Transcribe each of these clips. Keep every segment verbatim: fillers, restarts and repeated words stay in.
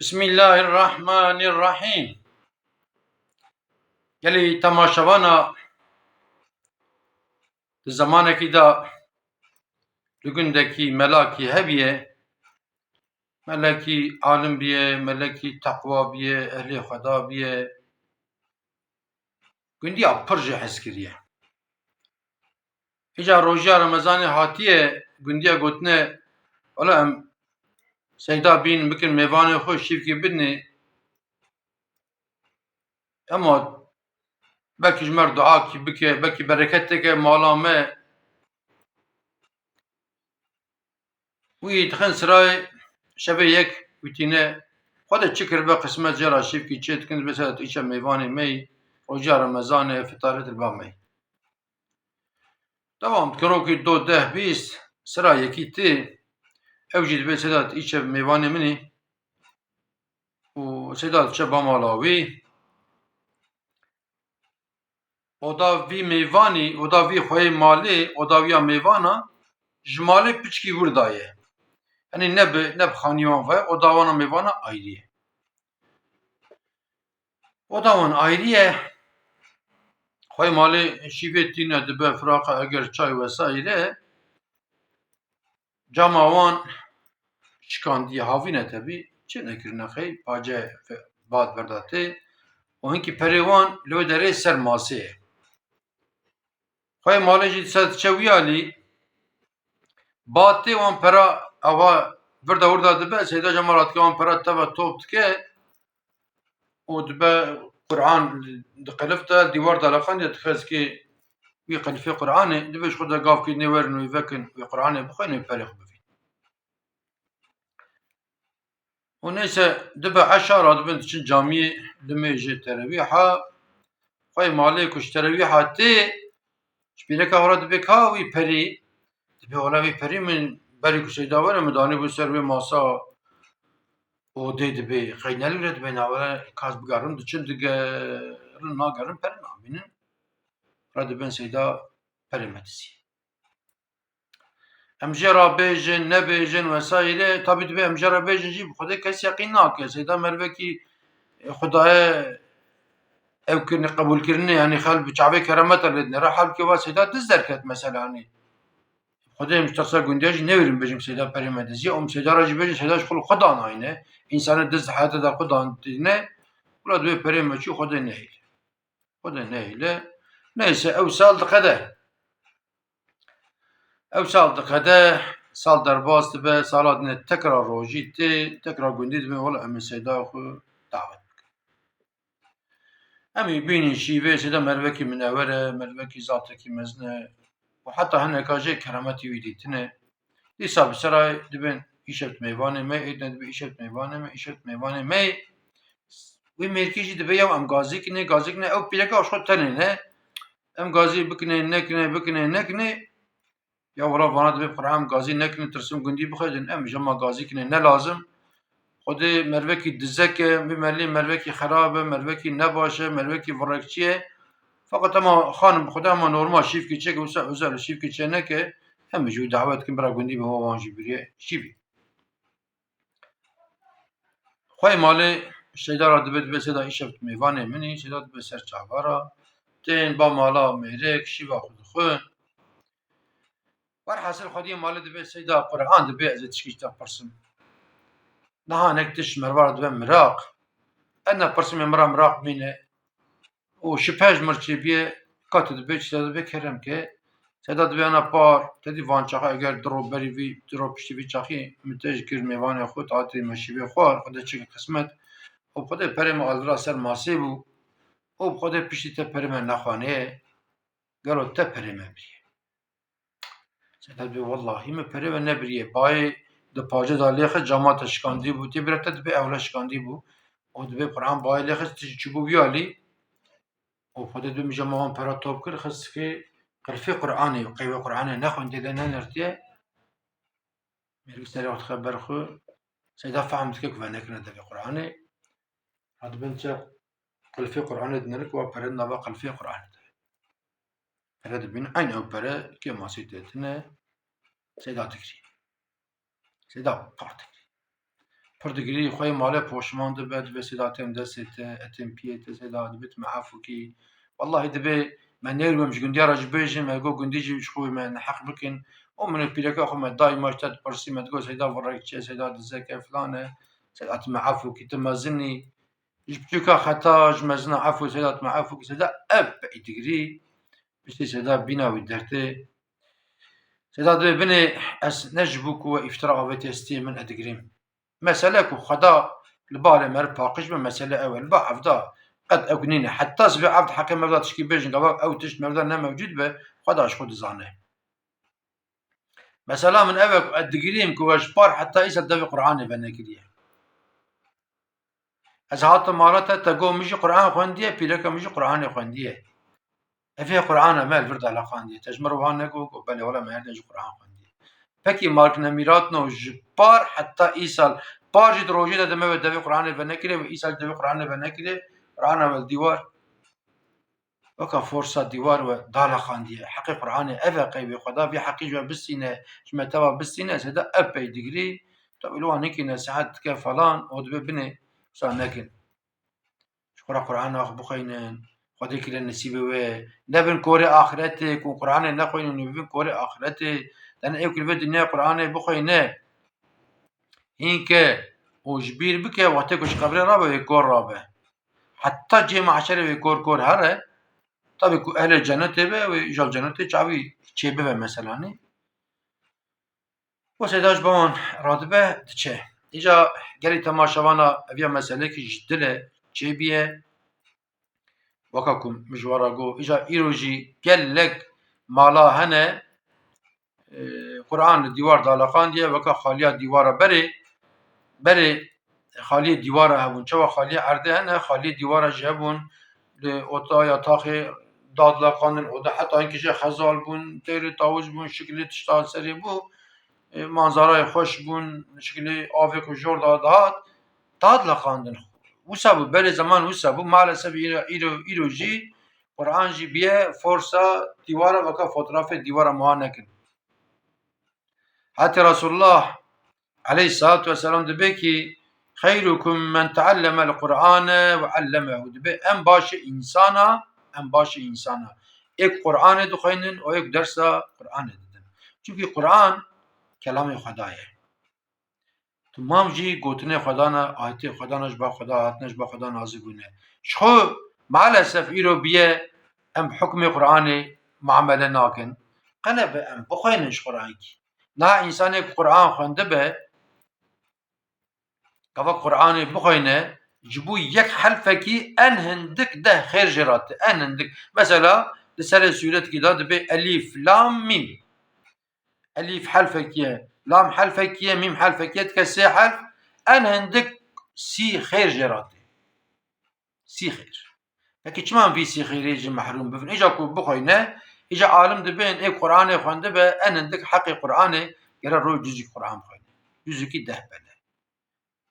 Bismillahirrahmanirrahîm. Gelî temaşevana, di zemanekî de li gundekî melakî hebiye, melekî alim biye, melekî teqwa biye, ehlê Xweda biye, gundiya pir jê hez kiriye. Îca rojiya Remezanê hatiye, gundiya gotine, wela em seyda bîn bikin mêvanê xwe şîvkî bidinê. Ema belkî ji me re duakî bike, belkî bereketeke mala me. Wî dixin sirayê şevê yek wî tîne, Xwedê çi kiribe qismet jê re şîvkî çê dikin, dibe seyda tu îşev mêvanê me yî, rojiya Remezanê, fitarê tu li ba me yî. Dewam dike, rokî do, deh, bîst, sira yekî tê, ew jî dibe seyda tu îşev mêvanê min î û seyda diçe ba mala wî. Oda vî mêvanî, oda vî xweyê malê, oda wî ya mêvana ji malê piçkî wir daye. Yanî ne bi, ne bi xanî wan ve, oda wana mêvana ayrî ye. Oda wan ayrî ye. Xweyê malê şîvê tîne, dibe firaqa, eger çay vesaire. Cama wan şikandiye, havîne tebî, çi nekirine xey, pace fe-, bad berdatê û hinkî perê wan li wê derê ser masê ye. Xweyê malê jî dîsa diçe wî alî, bad tê wan pera ava virda wirda dibe, seyda cama radike wan pera teva top dike, û dibe Quran di qilif de, dîwar de leqendiye, dixwe zikê wî qilfê Quranê, dibe ji xwe de gav kî nê werin wî vekin, wî Quranê bixwînin, wî perê xwe bivîn. Û neyse, dibe eşa radibin diçin camiyê, limêjê terewîha, xweyê malê ku ji terewîha tê, Ji pîreka xwe re dibe ka wî perî, dibe wela wî perî min berî ku seyda were min danîbû ser wê masa odê dibe. Qey ne li vir e, dibe navere kas bigerin diçin digerin nagerin pere namînin. Re dibin seyda perê me dizî. Em jê re bêjin, nebêjin vesaire. Tabî dibe em jê re bêjin jî bi Xwedê kes yeqîn nake. Seyda mervekî, e, Xwedayê ew kirinê, qebûlkirinê, yanî xel bi çavê keremeta lê dinêre, halkê va seyda diz derket mesela, yanî. Xwedê em ji tersa gundiya jî newêrin bêjin seyda perê me diziye, em seyda re jî bêjin seyda ji xwe li xwe danayne. Însanê diz di heyata de xwe dan tîne, wila divê perê me çû Xwedê nehêle. Xwedê nehêle. Neyse, ew sal diqede. Ew sal diqede, sal derbas dibe, sala dinê tekra rojî tê, tekra gundî dibe, wela em ê seyda xwe dawet bikin. Em ê bînin şîvê, seyda mervekî minewer e, mervekî zatekî mezin e û heta hineka jê keremetî wî dîtine. Dîsa bi serayê dibin, îşev mêvanê me, êdine dibe îşev mêvanê me, îşev mêvanê me. Wî mêrkî jî dibe ya em gazî kinê, gazî kinê, ew pîreka xwe tenê ne. Em gazî bikinê, nekinê, bikinê, nekinê. Ya wela vana dibe Qur'an gazî nekin, tirsim gundî bixwedin. Em ji ma gazî kinê ne lazim. Xwedê mervekî dizek e, vî merlî mervekî xerab e, mervekî nebaş e, mervekî virekçî ye. Feqet ema xanim bi Xwedê ema normal şîvkî çêke, wisa özel şîvkî çê neke, em ji wî dawet kin bira gundî bi wan jî biriye şîvî. Xwey malê Şeyda ra dibe, dibe Seyda îşev tu mêvanê min î, Seyda dibe ser çava ra. Tên ba mala mêrek, şîva xwe dixwin. Werhasil xwediyê malê dibe Seyda Qur'an dibe, ez ê tişkî ji te pirsim. Niha nek tişt merva ra dibe miraq. Ena pirsimê min ra miraq bîne. Û şipe ji mir çêbûye, ka tu dibê çi, Seyda dibê kerem ke. Seyda dibê ana par, te dî van çaxa eger du ro berî vî, du ro piştî vî çaxî min te ji kir mêvanê xwe, te hatî me şîvê xwar, Xwedê çi kir qismet. Û bi Xwedê perê me aldira ser masê bû. Û bi Xwedê piştî te perê me nexwaneye. Gelo te perê me biriye. Seyda dibê, wellahî min perê we nebiriye. Bayê di pace da lê xist, cama te şikandî bû. Tê bira te dibê ewle şikandî bû. Û dibê Qur'an bayê lê xist, tişt çi bû vî alî. Û Xwedê dibê min cama wan pera top kir, xist kê qilfê Qur'anê, qeywe Qur'anê nexwendê de nenirtiye. Mêrik serê xwe dixe ber xwe. Seyda fehm dike ku venekirine devê Qur'anê. Radibin çi qilfê Qur'anê dinêrin ku wa pere nava qilfê Qur'anê de. Pere dibîn, eyn ew pere kê masî tê tine, Seyda dikirî. Seyda par dikirî. Pir digirî, xwe yê malê poşman dibe, dibe sêda tên destê te, etên piyê te, sêda dibê tu me efû kî. Wellahî dibê me nêrûm ji gundiya re jî bêjin, me got gundî jî ji xwe me neheq bikin. Û min û pîreka xwe me daîma ji te dipirsî, me digot sêda virek çi ye, sêda dizek e, filan e, sêda tu me efû kî, tu mezin î. Ji biçûka xeta, ji mezina efû, sêda tu me efû kî, sêda ev pey digirî. Piştî sêda bîna wî dertê. Sêda dibê binê ez ne ji bo ku we îftira avêtiye stiyê min, ez digirîm. Mesele ku Xweda li barê me re paqij be, mesele ew e. Li ba evda qet ew nîne. Heta sibê evd heqê mevda tişkî bêjin, gava ew tişt mevda ne mewcûd be, Xweda ji xwe dizane. Mesela min ev e ku ez digirîm ku we ji par heta îsal devê Qur'anê venekiriye. Ez hatim mala te, te got min jî Qur'an xwendiye, pîreka min jî Qur'anê xwendiye. Ev ê Qur'ana me li vir de eleqandiye. Te ji min re wiha negot, got belê wele me her dem jî Qur'an xwendiye. Pekî Mark Nemîratno ji par heta îsal, par jî di rojê de dime we devê Qur'anê venekirê, we îsal devê Qur'anê venekirê, Qur'ana we li dîwar. Weka forsa dîwar we daleqandiye. Heqê Qur'anê ev e, qey wê Xweda vî heqî ji we bistîne, ji me teva bistîne, sêda ev pey digirî, tawî li wan hinkî nesihet dike falan, û dibê binê wisa nekin. Ji xwe re Qur'ana xwe bixwînin, Xwedê kire nesîbê wê. Nebin korê axiretê, ku Qur'anê nexwînin, nebin korê axiretê. Dene ê ku li vê dinyayê Qur'anê bixwîne, hînke û ji bîr bike, wextê ku ji qebrê rabe, wê kor rabe. Heta cihê mahşerê wê kor kor here, tabî ku ehlê cenetê be, wê îja li cenetê çavî çêbibe meselanî. Wesê da ji bo wan radibe diçe. Îca gelî temaşevana eviya meselekî ji dile çêbiye. Weka ku min ji we re got, îca îro jî gelek mala hene, e, Qur'an li dîwar daleqandiye, weka xaliya dîwara berê, berê xaliyê dîwara hebûn. Çawa xaliyê erdê hene, xaliyê dîwara jî hebûn. Li otaya taxê dadileqandin, oda heta hinkî jê xezal bûn, têrê tawij bûn, şiklê tişta serê bû, e, manzarayê xweş bûn, şiklê avê ku jor da dihat, dadileqandin. Wisa bû, berê zeman wisa bû, maalesef îro, îro, îro jî Qur'an jî biye forsa dîwara, weka fotoğrafê dîwara muha nekin. Hetê Resulullah aleyhissalatu vesselam dibê ki, "Xeyrukum men teallemel Qur'ane ve allemehu." Dibê em başê însana, em başê însana. Êk Qur'anê dixweynin û êk dersa Qur'anê didin. Çimkî Qur'an kelamê Xweda ye. Timam jî gotinê Xweda ne, ayetê Xweda ne, ji ba Xweda hatine, ji ba Xweda nazil bûne. Ji xwe maalesef îro biye em hukmê Qur'anê muamele nakin. Qene be em bixweynin ji Qur'ankî. Niha însanê ku Qur'an xwendibe, gava Qur'anê bixweyne, ji bo yek helfekî en hindik deh xêr jê re tê. En hindik. Mesela, li serê sûretkî de dibê elîf, lam, mîm. Elîf helfekî ye, lam helfekî ye, mîm helfekî ye, dike sê helf, en hindik sî xêr jê re tê. Sî xêr. Pekî çima em vî sî xêrê jî mehrûm bibin? Îca ku bixweyne, îca alim dibên ê Qur'anê xwendibe, en hindik heqê Qur'anê gere roj cuzîk Qur'an bixweyne. Cuzîkî deh pele.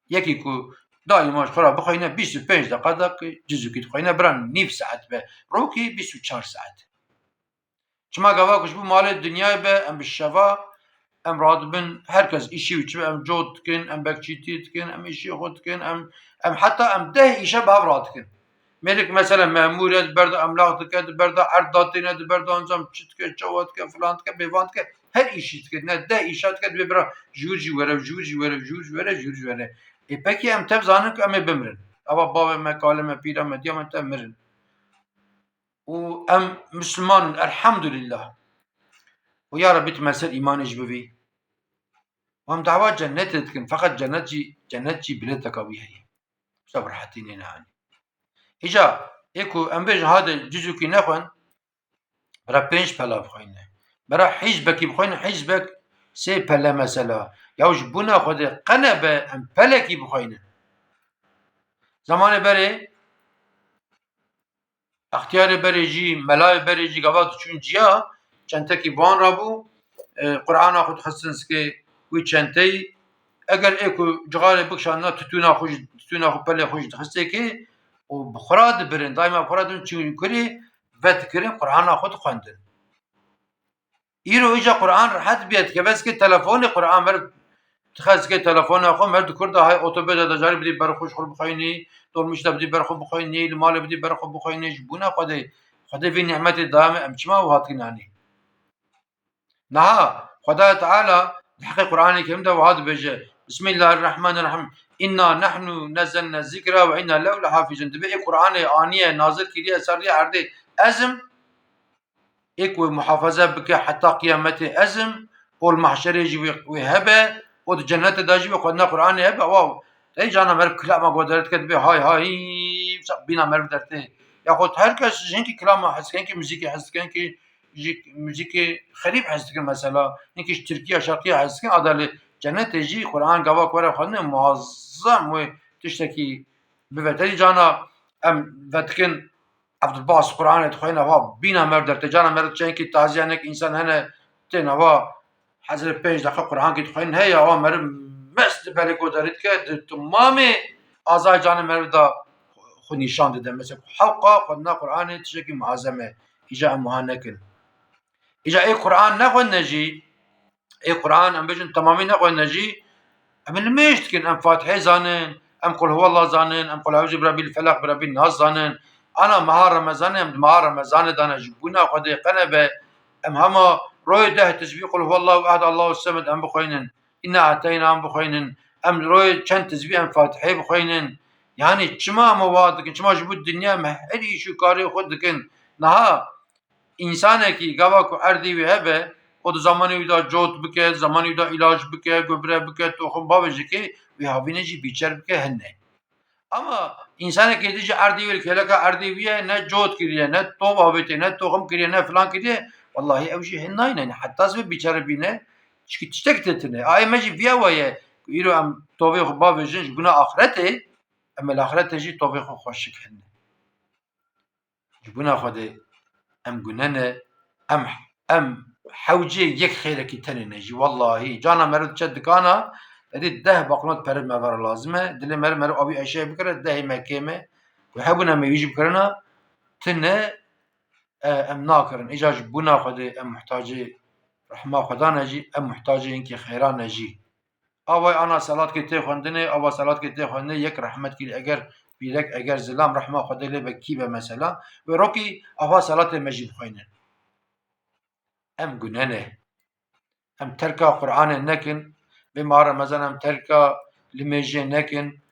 Yekî ku daîma ji xwe re bixweyne, bîst û pênc deqa de ki cuzîkî dixweyne, bira nîv saet be. Rokî bîst û çar saet. Çima gava ku ji bo malê dinyayê be, em bi şeva, em radibin, her kes îşî wî çi be, em cot dikin, em bekçîtî dikin, em îşî xwe dikin, em, em heta em deh îşe bi hev radikin. Mêrik mesela memûr e, di ber de emlax dike, di ber de erd datîne, di ber de ancam çi dike, çawa dike, filan dike, bêvan dike, her îşî dike, ne deh îşa dike, dibê bira ji wir jî were, ji wir jî were, ji wir jî were, ji wir jî were. Ê pekî em tev zanin ku em ê bimirin. Eva bavê me, kalê me, pîra me, diya me tev mirin. Û em Misliman in, elhamdulillah. Û ya Rebî tu me ser îmanê jî bivî. Û em dawa cennetê dikin, feqet cennet jî, cennet jî bilêteka wî heye. Wisa bi rehetî nêne anî. Îca, ê ku em bêjin hade cizûkî nexwend, bira pênc pela bixweyne. Bira hîzbekî bixweyne, hîzbek sê pele mesela. Ya ji bona Xwedê qene be em pelekî bixweyne. Zemanê berê, extiyarê berê jî, melayê berê jî gava diçûn ciya, çentekî bi wan re bû, e, Qur'ana xwe dixistin zikê wî çenteyî. Eger ê ku cixarê bikişandina, titûna xwe jî, titûna xwe pelê xwe jî dixistê kê û bi xwe re dibirin, daîma bi xwe re dibirin, çûn kurê vedikirin, Qur'ana xwe dixwendin. Îro îca Qur'an rehet bûye, dikeve zikê telefonê Qur'an ber Dixez dike telefona xwe, mer di kur de hay otobê de, de carî bidî ber xwe ji xwe bixwînî, dolmîş de bidî ber xwe bixwînî, li malê bidî ber xwe bixwînî, ji bûna Xwedê, Xwedê vî nîmetê daye me, em çima wiha dikin hanî? Niha Xwedayê Teala di heqê Qur'anê Kerîm de wiha dibêje, Bismillahirrahmanirrahim, "Inna nahnu nezzelne zikra ve inna lehu lehafizun." Dibê ê Qur'anê aniye, nazil kiriye ser rêya erdê, ez im, ê ku wê muhafaze bike heta qiyametê ez im, û li mahşerê jî wê, wê hebe, û di cennetê de jî wê xwendina Qur'anê hebe, ewa, ey cana meriv kilama ku derdike dibê hay hay, bîna meriv dertê. Yaxud her kes ji hinkî kilama hez dike, hinkî muzîkê hez dike, hinkî ji muzîkê xerîb hez dikin mesela, hinkî ji tirkiya şerqiya hez dikin, ada li cennetê jî Qur'an gava ku were xwendin muazzem wê tiştekî bive. Tedî cana em vedikin Evdilbas Qur'anê dixweyne, ha bîna meriv dertê. Cana meriv çenkî taziya nek însan hene, tên hava hezirê pênc deqe Qur'ankî dixweynin, hey awa meriv mest di belê ku derî dike, di timamê azay canê meriv de xwe nîşan dide. Mesela hewqa xwendina Qur'anê tiştekî muazem e. Îca em wiha nekin. Îca ê Qur'an nexwendine jî, ê Qur'an em bêjin temamî nexwendine jî, em ê nimêj dikin, em Fatihê zanin, em Qul huwallah zanin, em Qul eûzû bi rebîl felaq, bi rebîn nas zanin. Ana meha Remezanê, em di meha Remezanê de ne, ji bûna Xwedê qene be, em hema royê deh tizbî Qul huwallahu ehad, Allahu semed em bixweynin. Inna ateyna em bixweynin. Em royê çend tizbî em Fatihê bixweynin. Yanî çima em wa dikin? Çima ji bo dinya em her îş û karê xwe dikin? Niha însanekî gava ku erdê wî hebe, û di zamanê wî de cot bike, zamanê wî de îlac bike, gubre bike, toxim bavêje ke wî havînê jî bîçer bike, hene. Ama însanekî dijî erdê wî, li kêleka erdê wî ye, ne cot kiriye, ne tov avêtiye, ne toxim kiriye, ne filan kiriye, wellahî ew jî hin nayne. Heta ez vê bîçere bîne, çikî tiştek tê tine. Ayê me jî viya we ye ku îro em tovê xwe bavêjin ji bûna axretê, em ê li axretê jî tovê xwe xweşik hene. Ji bûna Xwedê em gune ne, em, em hewcê yek xêrekî tenê ne jî. Wellahî, cana meriv diçe dikana, edî deh baqlot pere me vera lazim e. Dilê meriv, meriv avî eşê bikire, dehê me kêm e. Ku hebûna me wî jî bikirina, tine, e, em nakirin. Îca ji bûna Xwedê em muhtacê rehma Xweda ne jî, em muhtacê hinkî xêra ne jî. Avay ana salatkê tê xwendinê, ava salatkê tê xwendinê, yek rehmet kir, eger pîrek, eger zilam, rehma Xwedê lê be, kî be mesela, wê rokî ava salatê me jî bixweynin. Em gune ne. Em terka Qur'anê nekin, vê meha Remezan em terka limêjê nekin,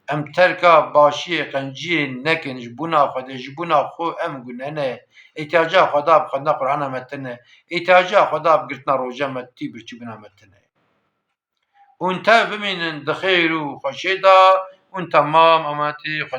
em terka başiyê, qenciyê nekin, ji bûna Xwedê, ji bûna xwe em gune ne. Îhtiyaca Xweda bi xwendina Qur'ana me tine. Îhtiyaca Xweda bi girtina roja me, tî birçîbûna me tine. Hûn tev bimînin di xêr û xweşê de, hûn temam ametî xwe